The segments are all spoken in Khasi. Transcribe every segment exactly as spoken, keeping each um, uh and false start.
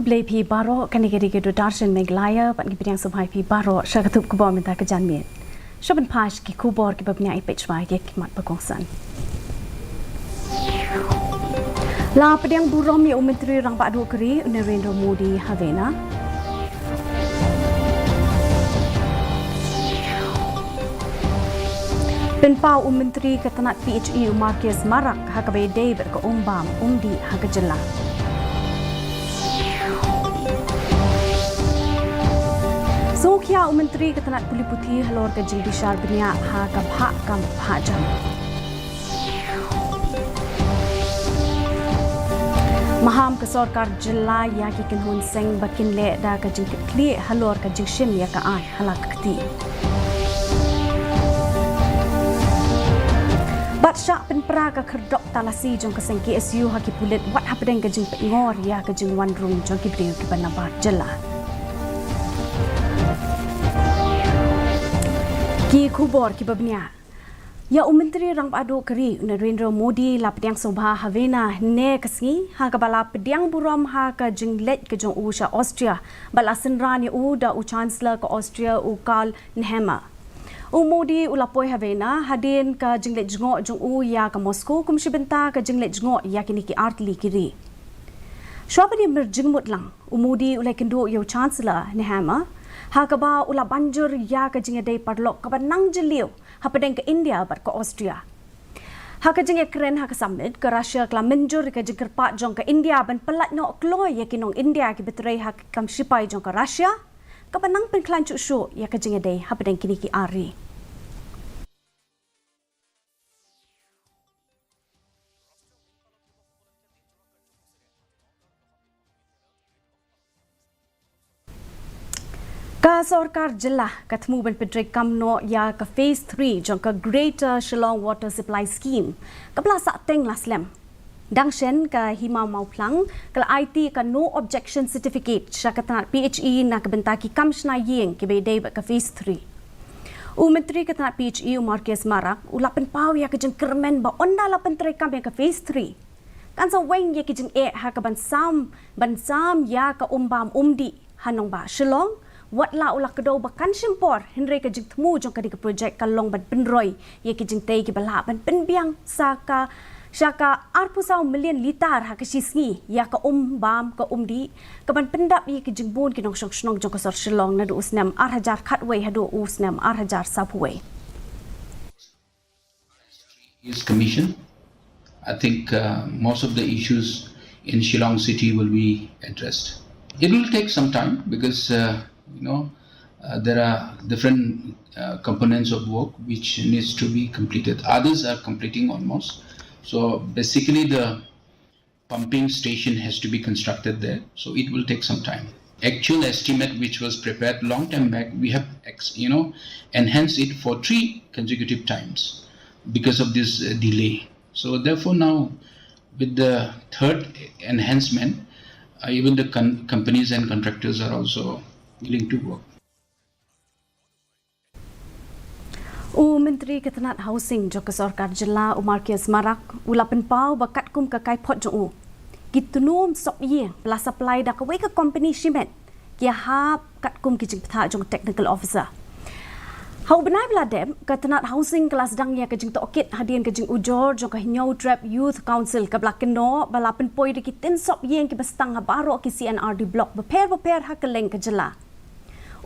Khublei phi baroh, kane ka dei ka Doordarshan Meghalaya, bad ngi pdiang sngewbha ïa phi baroh sha ka tnat khubor mynta ka janmiet. Sha ban peit ki khubor kiba bniah, peit shuwa ïa ki mat ba kongsan. La pdiang burom ïa u Myntri Rangbah Duh ka ri, u Narendra Modi, ha Vienna. Pynpaw u Myntri ka tnat P H E u Marcuise Marak ha kaba ïadei bad ka um bam um dih ha ka jylla. Sngewkhia u Myntri ka tnat pule puthi halor ka jingbishar bniah ha ka bhah kam bhah jam. Maham ka sorkar jylla ïa ki kynhun seng ba kin leh da ka jingkitkhlieh halor ka jingshim ïa ka aiñ ha la ka kti. Bad shah pynpra ka khyrdop talasi jong ka seng K S U ha ki pulit wat hapdeng ka jingpynngor ïa ka jingwan rung jong ki briew kiba nabar jylla. Ki khubor kiba bniah. Ïa u Myntri Rangbah Duh ka ri, u Narendra Modi, la pdiang sngewbha ha Vienna hynne ka sngi, ha kaba la pdiang burom ha ka jingleit ka jong u sha Austria, bad la synran ïa u da u Chancellor ka Austria u Karl Nehammer. U Modi u la poi ha Vienna hadien ka jingleit jngoh jong u ïa ka Moscow kum shi bynta ka jingleit jngoh ïa kine ki artylli ki ri. Shuwa ban ïa mutjingmut lang, u Modi u la ïakynduh ïa u Chancellor Nehammer, ha kaba u la ban jur ïa ka jingïadei paralok kaba nang jylliew hapdeng ka India bad ka Austria. Ha ka jingïakren ha ka summit, ka Russia ka la mynjur ïa ka jingkyrpad jong ka India ban pyllait noh kloi ïa ki nong India kiba trei ha ka kam shipai jong ka Russia, kaba nang pynkhlaiñ shuh shuh ïa ka jingïadei hapdeng kine ki ar ri. Ka sorkar jylla ka thmu ban pyntreikam noh ïa ka phase three jong ka Greater Shillong Water Supply Scheme, kaba la sahteng la slem. Dang shen ka Hima Mawphlang ka la aiti ka no objection certificate sha ka tnat P H E na ka bynta ki kam shna ïing kiba ïadei bad ka phase three. U Myntri ka tnat P H E u Marcuise Marak u la pynpaw ïa ka jingkyrmen ba ynda la pyntreikam ïa ka phase three, kan sa weng ïa ki jingeh ha ka ban sam, ban sam ïa ka um bam um dih ha nongbah Shillong, wat la u la kdew ba kan shim por, hynrei ka jingthmu jong kane ka projek ka long ban pynroi ïa ki jingtei kiba lah ban pynbiang sa ka, sha ka arphew saw million litar ha ka shi sngi ïa ka um bam ka um dih, kaban pyndap ïa ki jingbun ki nongshong shnong jong ka sor Shillong naduh u snem ar hajar khatwei haduh u snem ar hajar sawphew wei. Is commission. I think uh, most of the issues in Shillong city will be addressed. It will take some time because uh, you know uh, there are different uh, components of work which needs to be completed. Others are completing almost. So basically, the pumping station has to be constructed there, so it will take some time. Actual estimate which was prepared long time back, we have ex- you know enhanced it for three consecutive times because of this uh, delay. So therefore now, with the third enhancement, uh, even the con- companies and contractors are also willing to work. U Myntri ka tnat Housing jong ka sorkar jylla u Marcuise Marak u la pynpaw ba katkum ka kaiphod jong u, ki tnum sop ïing ba la supply da kawei ka company shimet ki ïahap katkum ki jingbthah jong u technical officer. Ha u bnai ba la dep, ka tnat Housing ka la sdang ïa ka jingtohkit hadien ka jingujor jong ka Hynñiewtrep Youth Council kaba la kynnoh ba la pynpoi da ki tin sop ïing kiba sdang ha baroh ki C and R D block bapher bapher ha kylleng ka jylla.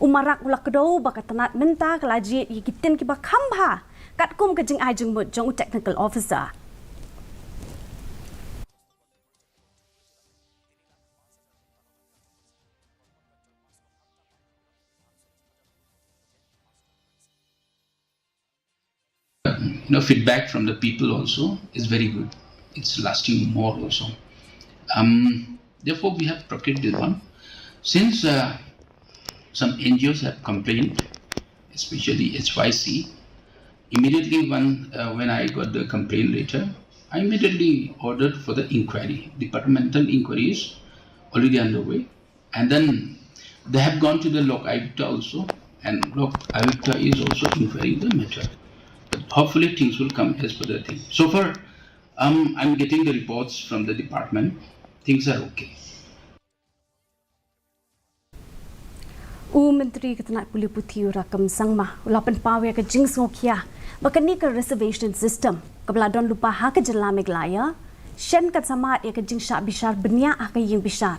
U Marak u la kdew ba ka tnat mynta ka la jied ïa ki tin kiba kham bha katkum ka jingai jingmut jong u technical officer. You know, feedback from the people also is very good. It's lasting more also. Um, therefore, we have procured this one. Since uh, some N G Os have complained, especially H Y C, immediately when, uh, when I got the complaint letter, I immediately ordered for the inquiry. Departmental inquiry is already underway. And then they have gone to the Lok Ayukta also, and Lok Ayukta is also inquiring the matter. But hopefully things will come as per the thing. So far, um, I'm getting the reports from the department. Things are okay. U Myntri ka tnat pule puthi u Rakkam Sangma u la pynpaw ïa ka jingsngewkhia ba kane ka reservation system kaba la don lypa ha ka jylla Meghalaya shen kan samad ïa ka jingshah bishar bniah ha ka ïing bishar,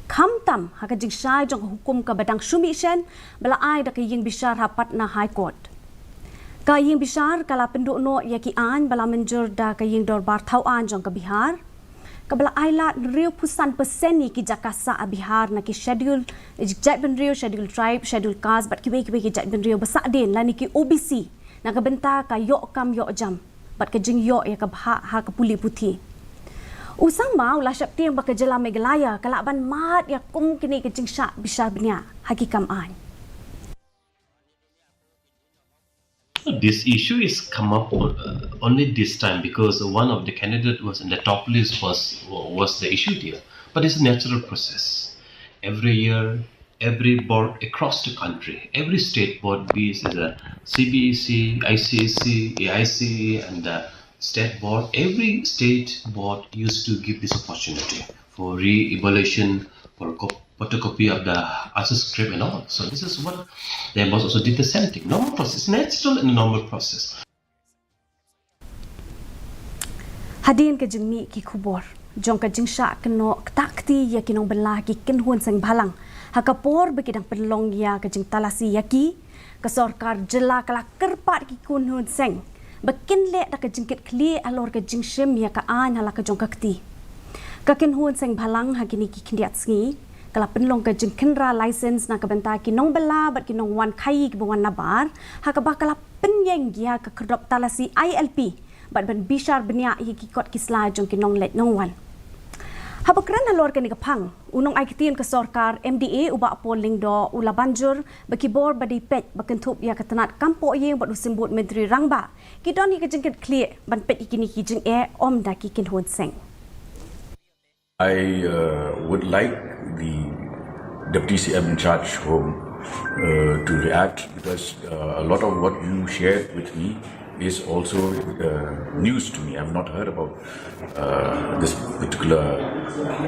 khamtam ha ka jingshai jong ka hukum kaba dang shu mih shen ba la ai da ka ïing bishar ha Patna High Court. Ka ïing bishar ka la pynduh noh ïa ki aiñ ba la mynjur da ka ïing dorbar thaw aiñ jong ka Bihar, kaba la ai lad hynriewphew san percent ïa ki jaka sah ha Bihar na ki schedule, jaitbynriew, schedule tribe, schedule caste bad kiwei kiwei ki jaitbynriew ba sahdien lane ki O B C na ka bynta ka ïoh kam ïoh jam bad ka jingïoh ïa ka bhah ha ka pule puthi. U Sangma u la sheptieng ba ka jylla Meghalaya ka lah ban mad ïa kum kine ka jingshah bishar bniah ha ki kam aiñ. This issue is come up uh, only this time because one of the candidate was in the top list was was the issue there. But it's a natural process. Every year, every board across the country, every state board, be it the C B S E, I C S E, A I C E, and the state board, every state board used to give this opportunity for re-evaluation, for co- photocopy of the answer script and all. So this is what the boss also did the same thing. Normal process, natural and normal process. Hadien ka jingmih ki khubor jong ka jingshah kynnoh ktah kti ïa ki nongbylla ha ki kynhun seng bhalang ha ka por ba ki dang pynlong ïa ka jingtalasi ïa ki, ka sorkar jylla ka la kyrpad ïa ki kynhun seng ba kin leh da ka jingkitkhlieh halor ka jingshim ïa ka aiñ ha la ka jong ka kti. Ka kynhun seng bhalang ha kine ki khyndiat sngi ka la pynlong ka jingkhynra license na ka bynta ki nongbylla bad ki nongwan khaii kiba wan nabar, ha kaba ka la pynïeng ïa ka khyrdop talasi I L P bad ban bishar bniah ïa ki kot ki sla jong ki nongleit nongwan. Haba kren halor kane ka phang, u nongai ktien ka sorkar M D A u Bah Paul Lyngdoh u la ban jur ba ki bor ba dei peit ba kynthup ïa ka tnat kam poh ïing bad u symbud Myntri Rangbah ki don ïa ka jingkitkhlieh ban peit ïa kine ki jingeh ym da ki kynhun seng. I uh, would like the Deputy C M in charge home uh, to react because uh, a lot of what you shared with me is also uh, news to me. I've not heard about uh, this particular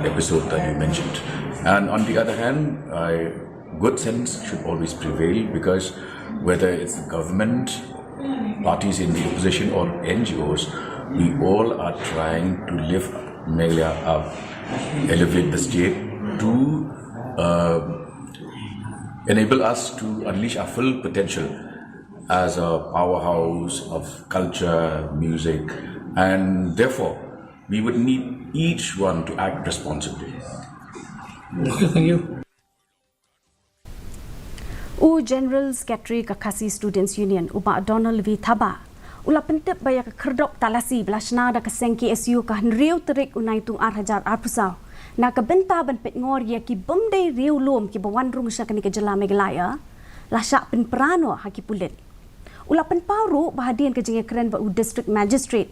episode that you mentioned. And on the other hand, I, good sense should always prevail because whether it's the government, parties in the opposition, or N G Os, we all are trying to lift Meghalaya up, elevate the state to uh, enable us to unleash our full potential as a powerhouse of culture, music, and therefore we would need each one to act responsibly. Okay, thank you. U General Secretary ka Khasi Students Union u Bah Donald V Thabah u la pyntip ba ïa ka khyrdop talasi ba la shna da ka seng K S U ka hynriew tarik u Naitung ar hajar arphew saw na ka bynta ban peit ngor ïa ki bym dei riew lum kiba wan rung sha kane ka jylla Meghalaya la shah pynpra noh ha ki pulit. U la pynpaw ruh ba hadien ka jingïakren bad u District Magistrate,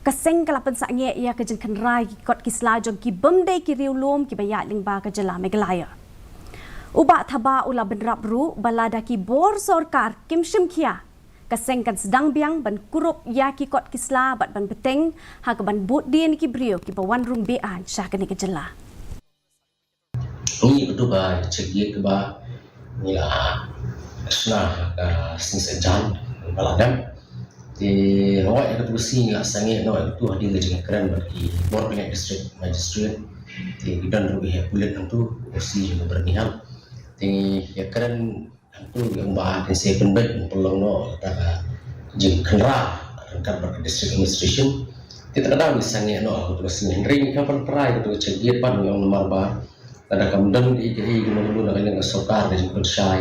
ka seng ka la pynsangeh ïa ka jingkhynra ïa ki kot ki sla jong ki bym dei ki riew lum kiba ïaid lyngba ka jylla Meghalaya. U Bah Thabah u la bynrap ruh ba lada ki bor sorkar kim shim khia, ka seng kan sdang biang ban kurup ïa ki kot ki sla bad ban bteng ha kaban bud dien ïa ki briew kiba wan rung be-aiñ sha kane ka jylla. Ngi ka tu ba check gate kaba ngi la shna ka sing sejan ba la dem. Te ngoi ka tu si ngi la sangeh ngoi ka tu hadien ka jingkren bad ki bor pynleit district magistrate. Te ki don ruh ïa pulit nang tu si ngi ber ngi hal. Te ngi ïa kren Hangtu ïa u ba kin sa pynbeit pynlong noh kata ka jingkhynra ryngkat bad ka district administration. Te kata ka daw ngi sangeh noh ha katu ka sngi hynrei ngi khlem pynpra ïa katu ka check gate pat ngi ong namar ba lada kam don kaei kaei kaba mano na ka liang ka sorkar ka jingpynshai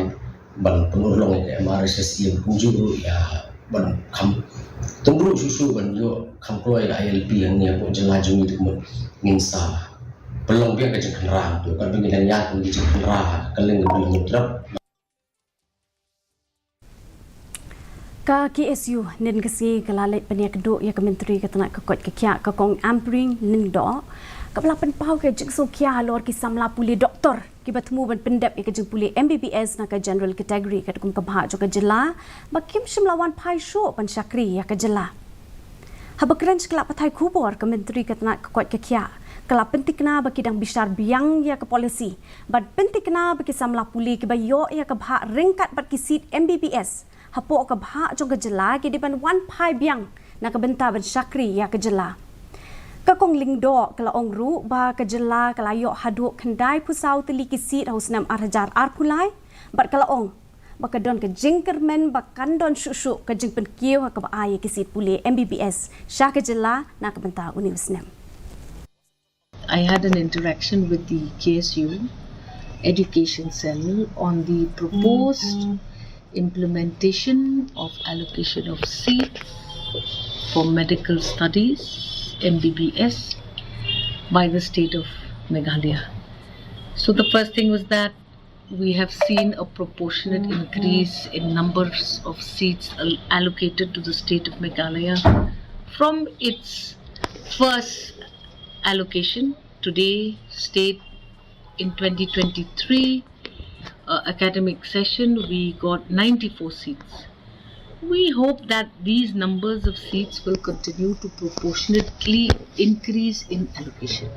ban pynurlong ïa ka M R S S E ban kumjuh ruh ïa ban kham tynruh shuh shuh ban ïoh kham kloi ïa ka I L P hangne hapoh jylla jong ngi te ka mut ngin sa pynlong biang ka jingkhynra hangtu katba ngi dang ïaid ka jingkhynra ka liang kaba ngi trap. Ka K S U hynnin ka sngi ka la leit pynïakynduh ïa ka Myntri ka tnat ka koit ka khiah ka Kong Ampareen Lyngdoh kaba la pynpaw ïa ka jingsngewkhia halor ki samla pule doktor kiba thmu ban pyndep ïa ka jingpule M B B S na ka general category katkum ka bhah jong ka jylla ba kim shym la wan phai shuh ban shakri ïa ka jylla. Haba kren sha ki lad pathai khubor ka Myntri ka tnat ka koit ka khiah Ka la pyntikna ba ki dang bishar biang ïa ka policy bad pyntikna ba ki samla pule kiba ïoh ïa ka bhah ryngkat bad ki seat M B B S hapoh ka bhah jong ka jylla ki dei ban wan phai biang na ka bynta ban shakri ïa ka jylla. Ka Kong Lyngdoh ka la ong ruh ba ka jylla ka la ïoh haduh khyndai phew saw tylli ki seat ha u snem ar hajar ar phew lai bad ka la ong ba ka don ka jingkyrmen ba kan don shuh shuh ka jingpynkiew ha kaba ai ïa ki seat pule M B B S sha ka jylla na ka bynta une u snem. I had an interaction with the K S U Education Cell on the proposed implementation of allocation of seats for medical studies, M B B S, by the state of Meghalaya. So the first thing was that we have seen a proportionate increase in numbers of seats al- allocated to the state of Meghalaya from its first allocation. Today, state in twenty twenty-three uh, academic session, we got ninety-four seats. We hope that these numbers of seats will continue to proportionately increase in allocation.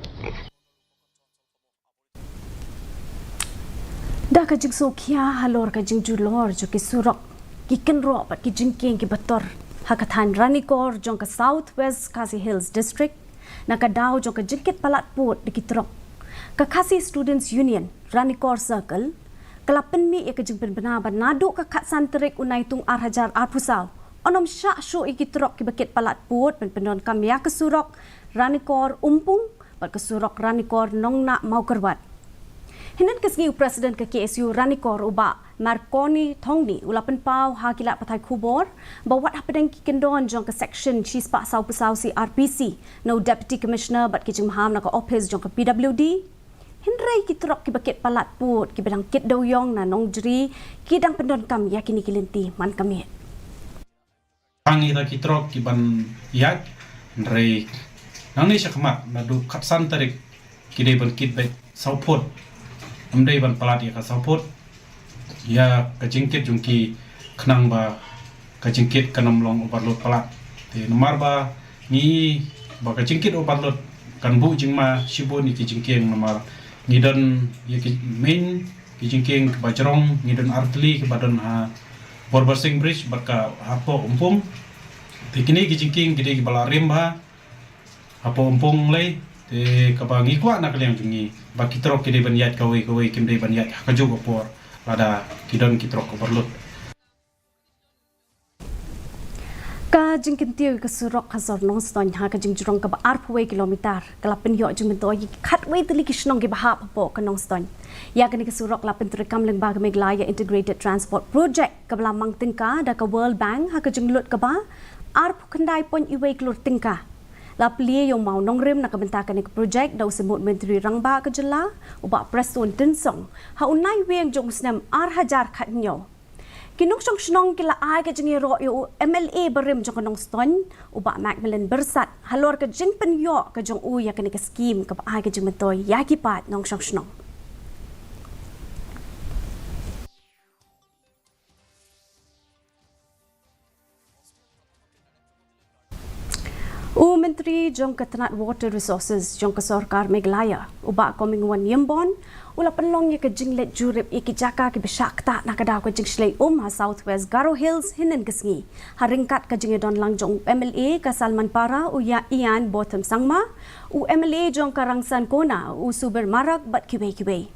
Da ka jingsngewkhia halor ka jingjulor jong ki surok, ki kynroh bad ki jingkieng kiba tor ha ka thaiñ Ranikor jong ka South West Khasi Hills District, na ka daw jong ka jingkit palat pud da ki trok, ka Khasi Students Union Ranikor Circle ka la pynmih ïa ka jingpynbna ba naduh ka khatsan tarik u Naitung ar hajar ar phew saw, yn ym shah shuh ïa ki trok kiba kit palat pud ban pyndonkam ïa ka surok Ranikor Umpung bad ka surok Ranikor Nongnah Mawkyrwat. Hynnin ka sngi u President ka K S U Ranikor u Bah Marconi Thongni u la pynpaw ha ki lad pathai khubor ba wat hapdeng ki kyndon jong ka Section shispah saw phew saw C R P C na u Deputy Commissioner bad ki jingmaham na ka ophis jong ka P W D, hynrei ki trok kiba kit palat pud kiba dang kit dewïong na Nongjri ki dang pyndonkam ïa kine ki lynti man ka miet. Tang ïa ki trok ki ban ïaid, hynrei nangne shakhmat naduh khatsan tarik ki dei ban kit beit saw phut. Ym dei ban palat ïa ka saw phut ïa ka jingkit jong ki, khnang ba ka jingkit kan ym long overload palat. Te namar ba ngi ba ka jingkit overload kan buh jingma shibun ïa ki jingkieng, namar ngi don ïa ki main ki jingkieng kiba jrong, ngi don artylli kiba don ha Borbarsing Bridge bad ka hapoh Umpung. Te kine ki jingkieng ki dei kiba la rim bha hapoh Umpung lei. Te kaba ngi kwah na ka liang jong ngi ba ki trok ki dei ban ïaid kawei kawei, kim dei ban ïaid ha kajuh ka por lada ki don ki trok overload. Ka jingkyntiew ïa ka surok ha sor Nongstoiñ ha ka jingjrong kaba arphew wei kilometer ka la pynïoh jingmyntoi ïa ki khatwei tylli ki shnong kiba hap hapoh ka Nongstoiñ. Ïa kane ka surok la pyntreikam lyngba ka Meghalaya Integrated Transport Project kaba la mang tyngka da ka World Bank ha ka jinglut kaba arphew khyndai point wei klur tyngka. La plie ïa u mawnongrim na ka bynta kane ka project da u Samut Myntri Rangbah ka jylla, u Bah Prestone Tynsong, ha u Naiwieng jong u snem ar hajar khathynñiew. Ki nongshong shnong ki la ai ka jingïaroh ïa u M L A barim jong ka Nongstoiñ, u Bah Macmillan Byrsat, halor ka jingpynïoh ka jong u ïa kane ka skhim kaba ai ka jingmyntoi ïa ki paid nongshong shnong. U Myntri jong ka tnat Water Resources jong ka Sorkar Meghalaya, u Bah Comingone Ymbon, u la pynlong ïa ka jingleit jurip ïa ki jaka kiba shah ktah na ka daw ka jingshlei um ha South West Garo Hills hynnin ka sngi, ha ryngkat ka jingïadon lang jong u M L A ka Salmanpara, u Ian Botham Sangma, u M L A jong ka Rangsankona, u Subir Marak bad kiwei kiwei.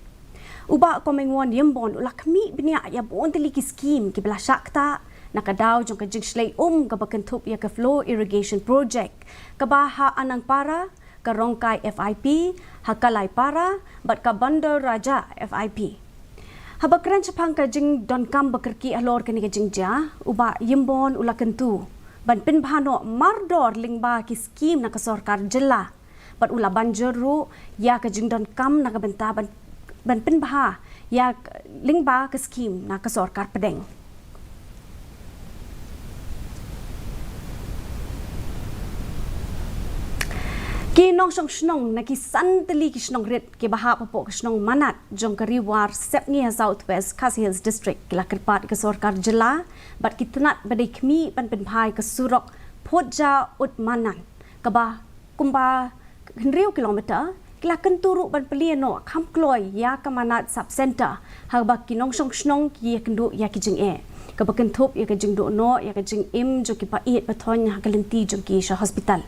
U Bah Comingone Ymbon u la khmih bniah ïa bun tylli ki skhim kiba la shah ktah na ka daw jong ka jingshlei um kaba kynthup ïa ka Flow Irrigation Project kaba ha Anangpara, ka Rongkai F I P, ha Kalaipara bad ka Bandar Raja F I P. Haba kren shaphang ka jingdonkam ba kyrkieh halor kane ka jingjia, u Bah Ymbon u la kyntu ban pynbha noh mardor lyngba ki skhim na ka sorkar jylla. Bad u la ban jur ruh ïa ka jingdonkam na ka bynta ban, ban pynbha ïa lyngba ka skhim na ka sorkar pdeng. Ki nongshong shnong na ki san tylli ki shnong rit kiba hap hapoh ka shnong Manat jong ka Ri War Sepngi ha South West Khasi Hills District ki la kyrpad ïa ka sorkar jylla bad ki tnat ba dei khmih ban pynbha ïa ka surok Phuja Utmanan kaba kumba hynriew kilometer, ki la kyntu ruh ban plie noh kham kloi ïa ka Manad Sub Centre, haba ki nongshong shnong ki ïakynduh ïa ki jingeh. Kaba kynthup ïa ka jingduh noh ïa ka jingim jong ki ba ïeit ba thoiñ ha ka lynti jong ki sha hospital.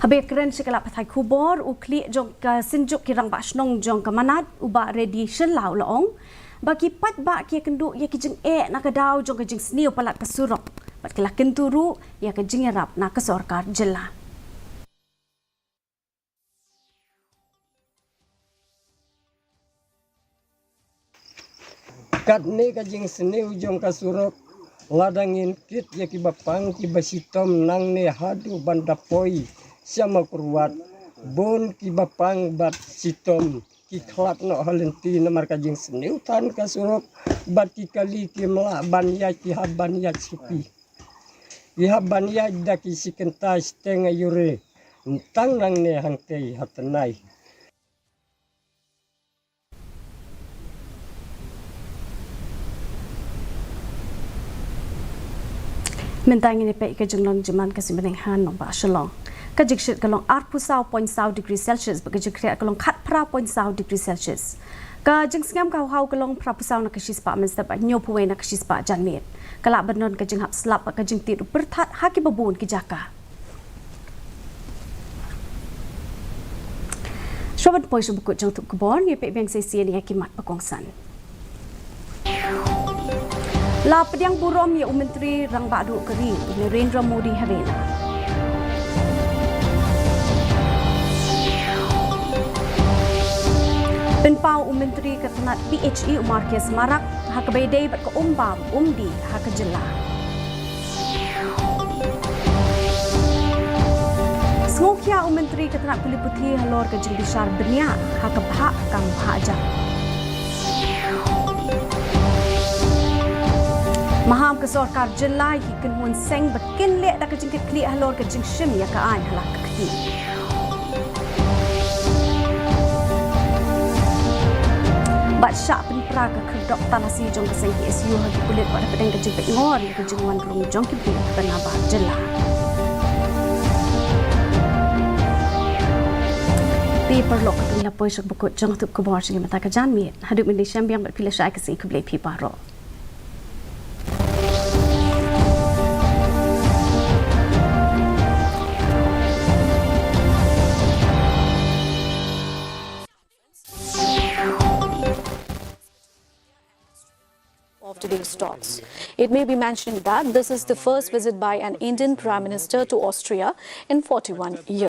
Haba ïakren sha ki lad pathai khubor, u khlieh jong ka Synjuk ki Rangbah Shnong jong ka Manad, u Bah Reddy Shylla, u la ong ba ki paidbah ki ïakynduh ïa ki jingeh na ka daw jong ka jingsniew palat ka surok, bad ki la kyntu ruh ïa ka jingïarap na ka sorkar jylla. Katne ka jingsniew jong ka surok, lada ngin kit ïa ki ba pang ki ba shitom nangne haduh ban da poi sha Mawkyrwat, bun ki ba pang bad shitom ki khlad noh ha lynti namar ka jingsniew than ka surok, bad ki kali kim lah ban ïaid, ki hap ban ïaid shuki. Ki hap ban ïaid da ki shi kynta shiteng aiu re, tang nangne hangtei ha tnai. Mynta ngin ïa peit ka jinglong jingman ka suiñ bneng ha nongbah Shillong. Ka jingshit ka long arphew saw point saw degree Celsius, bad ka jingkhriat ka long khatphra point saw degree Celsius. Ka jingsngem ka hawhaw ka long phraphew saw na ka shispah mynstep bad hynñiewphew wei na ka shispah janmiet. Ka lah ban don ka jinghap slap bad ka jingtied u pyrthat ha ki babun ki jaka. Shuwa ban poi sha ba kut jong ka khubor, ngin peit biang sa shisien ïa ki mat ba kongsan. La pdiang burom ïa u Myntri Rangbah Duh ka Ri, u Narendra Modi Harena. Pynpaw u Myntri ka tnat P H E u Marcuise Marak ha kaba ïadei bad ka um bam um dih ha ka jylla. Sngewkhia u Myntri ka tnat pule puthi halor ka jingbishar bniah ha ka bhah kam bhah jam. Maham ka sorkar jylla ïa ki kynhun seng ba kin leh da ka jingkitkhlieh halor ka jingshim ïa ka aiñ ha la ka kti. Bad shah pynpra ka khyrdop talasi jong ka seng K S U ha ki pulit wat hapdeng ka jingpeit ngor ïa ka jingwan rung jong ki briew ha ka Nabar jylla. Te paralok, ka dei la poi sha ba kut jong ka khubor jong ngi mynta ka janmiet. Haduh mynta shem biang bad phi lashai, ka sngi khublei phi baroh. Of today's talks. It may be mentioned that this is the first visit by an Indian Prime Minister to Austria in forty-one years.